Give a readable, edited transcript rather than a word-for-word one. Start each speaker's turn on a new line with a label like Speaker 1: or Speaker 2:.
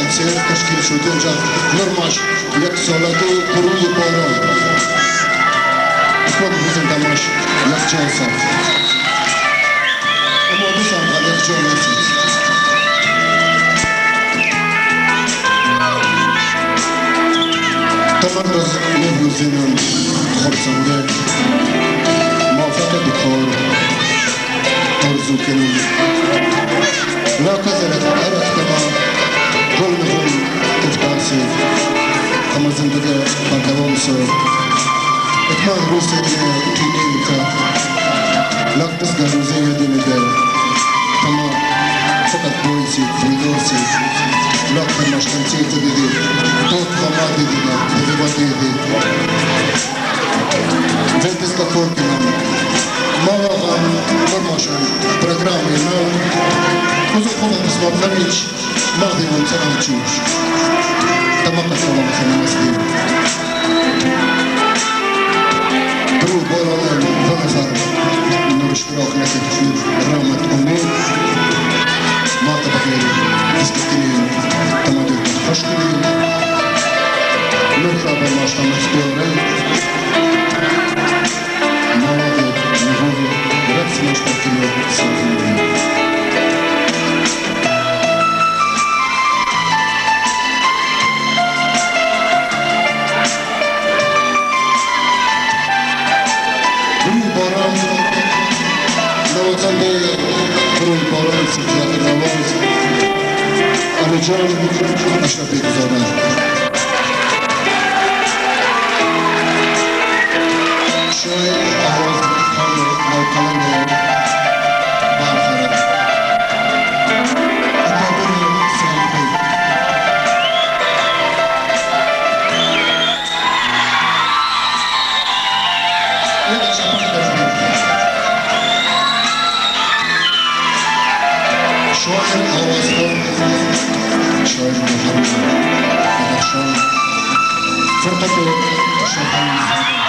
Speaker 1: консерт ташкил шуд. Инҷа нормаш яксолаги гурӯҳи Борон. Исмот бузин тамаш якҷон сад. Аммо дусам якҷон насид. Тамарроз мебузинам хурсанде موافقة بكار أرزو كنون لا كزلت أرد كما قل نغم تفتاسي كما زندگی بردوام سو اتمان روسي تينينكا لا تسقى روزي يدين ده كما فقط بويسي فيدوسي لا كما شتنسي تدي توت كما دينا تدي دي Вентиска Форкинам, Малаган, Нормашан, программы на Кузухова Смархамич, Мадиван Сарамчуш, Тамака Салам Ханамасди. Друг Боралан Ванафар, Нурштирох Накет Рамат Умед, Мата Бахер, Дискетини, Тамадир Хашкини, Нурхаба Маштам Фтиорен, فرقة شاهين.